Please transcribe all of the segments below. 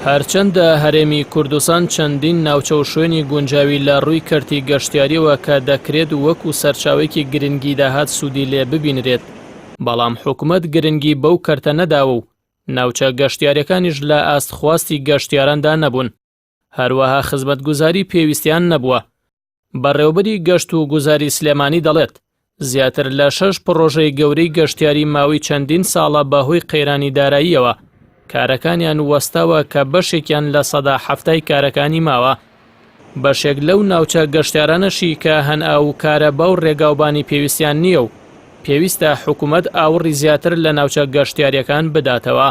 هەرچەندە هەرێمی کوردستان چەندین ناوچە و شوێنی گونجاوی لە ڕووی کەرتی گەشتیاریەوە کە دەکرێت وەکو سەرچاوەیەکی گرنگی داهات سوودی لێ ببینرێت، بەڵام حکومەت گرنگی بەو کەرتە نەداوە و ناوچە گەشتیاریەکانیش لە ئاست خواستی گەشتیاراندا نەبوون. هەروەها خزمەتگوزاری پێویستیان نەبووە. بەڕێوبەری گەشت و گوزاری سلێمانی دەڵێت، زیاتر لە شەش پڕۆژەی گەورەی گەشتیاری ماوەی چەندین ساڵە بەهۆی قەیرانی داراییەوە کارەکانیان وەستاوە کە بەشێکیان 70% کارەکانی ماوە. بەشێک لەو ناوچە گەشتیارانەشی کە هەن ئاو و کارەبا و رێگاوبانی پێویستیان نییە و پێویستە حکومەت ئاوڕی زیاتر لە ناوچە گەشتیارییەکان بداتەوە.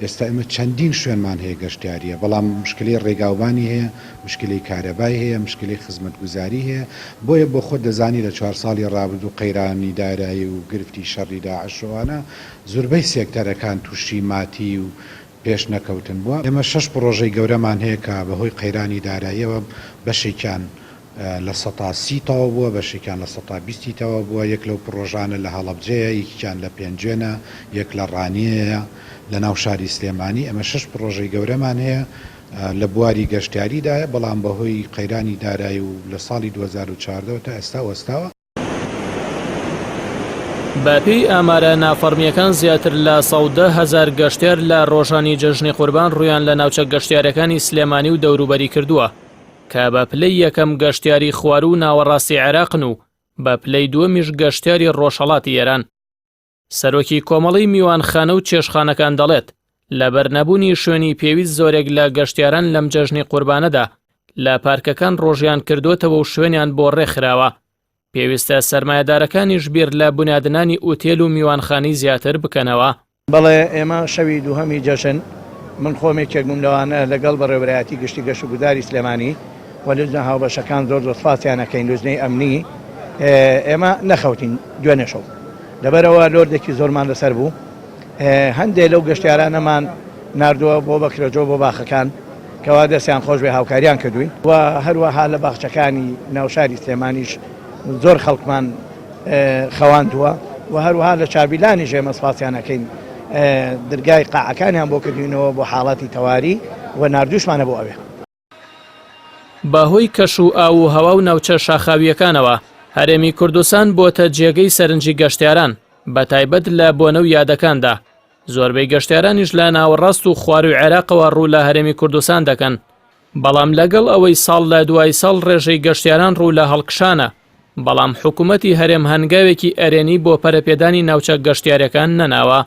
ئێستا ئێمە چەندین شوێنمان هەیە گەشتیارییە، بەڵام مشکلەی ڕێگاوبانی هەیە، مشکلەی کارەبای هەیە، مشکلەی خزمەتگوزاری هەیە، بۆیە بۆ خۆت دەزانی لە چوار ساڵی ڕابردوو قەیرانی دارایی و گرفتی شەڕی داعش و ئەوانە زوربەی سێکتەرەکان تووشی ماتی و پێش نەکەوتن بووە. ئێمە شەش پڕۆژەی گەورەمان هەیە کە بەهۆی قەیرانی داراییەوە بەشێکیان 30% تەواو بووە، بەشێکیان 20% ی تەواو بووە، یەک لەو پڕۆژانە لە هەڵەبجەیە، یەکیکیان لە پێنجوێنە، یەک لە ڕانیەیە، لە ناو شاری سلێمانی. ئێمە شەش پڕۆژەی گەورەمان هەیە لە بواری گەشتیاریدایە، بەڵام بەهۆی قەیرانی دارایی و لە ساڵی 2014 وە تا ئێستا وەستاوە. بەپێی ئامارە نافەڕمییەکان زیاتر لە 110 هەزار گەشتیار لە ڕۆژانی جەژنی قوربان ڕوویان لە ناوچە گەشتیارەکانی سلێمانی و دەوروبەری کردووە کە بە پلەی یەکەم گەشتیاری خواروو و ناوەڕاستی عێراقن و بە پلەی دووەمیش گەشتیاری ڕۆژهەڵاتی ئێران. سەرۆکی کۆمەڵەی میوانخانە و چێشتخانەکان دەڵێت، لەبەر نەبوونی شوێنی پێویست زۆرێک لە گەشتیاران لەم جەژنی قوربانەدا لە پارکەکان ڕۆژیان کردووەتەوە و شوێنیان بۆ ڕێکخراوە. پێویستە سەرمایەدارەکانیش بیر لە بونیادنانی ئوتێل و میوانخانەی زیاتر بکەنەوە. بەڵێ ئێمە شەوی دووهەمی جەژن من خۆم یەکێک بووم لەوانە لەگەڵ بەڕێوەبەرایەتی گشتی گەشتوگوزاری سلێمانی و لجنە هاوبەشەکان زۆر زۆر سوپاسیان ئەکەین لجنەی ئەمنی ئێمە نەخەوتین دوێنێ شەو لەبەرەوە لۆردێکی زۆرمان لەسەر بوو هەندێک لەو گەشتیارانەمان ناردووە بۆ بەکرەجۆ بۆ باخەکان کەوا دەستیان خۆش بێ هاوکاریان کردوین و هەروەها لە باخچەکانی ناوشاری سلێمانیش زۆر خەڵکمان خەواندووە و هەروەها لە چابیلانیش ئێمە سپاسیان ئەکەین درگای قاعەکانیان بۆ کردوینەوە بۆ حاڵەتی تەواری و ناردووشمانە بۆ ئەوێ. بەهۆی کەش و ئاو و هەوا و ناوچە شاخاوییەکانەوە، هەرێمی کوردستان بۆتە جێگەی سەرنجی گەشتیاران، بەتایبەت لە بۆنە و یادەکاندا. زۆربەی گەشتیارانیش لە ناوەڕاست و خوارووی عێراقەوە ڕوو لە هەرێمی کوردستان دەکەن. بەڵام لەگەڵ ئەوەی ساڵ لە دوای ساڵ ڕێژەی گەشتیاران ڕوو لە هەڵکشانە، بەڵام حکومەتی هەرێم هەنگاوێکی ئەرێنی بۆ پەرەپێدانی ناوچە گەشتیارەکان نەناوە.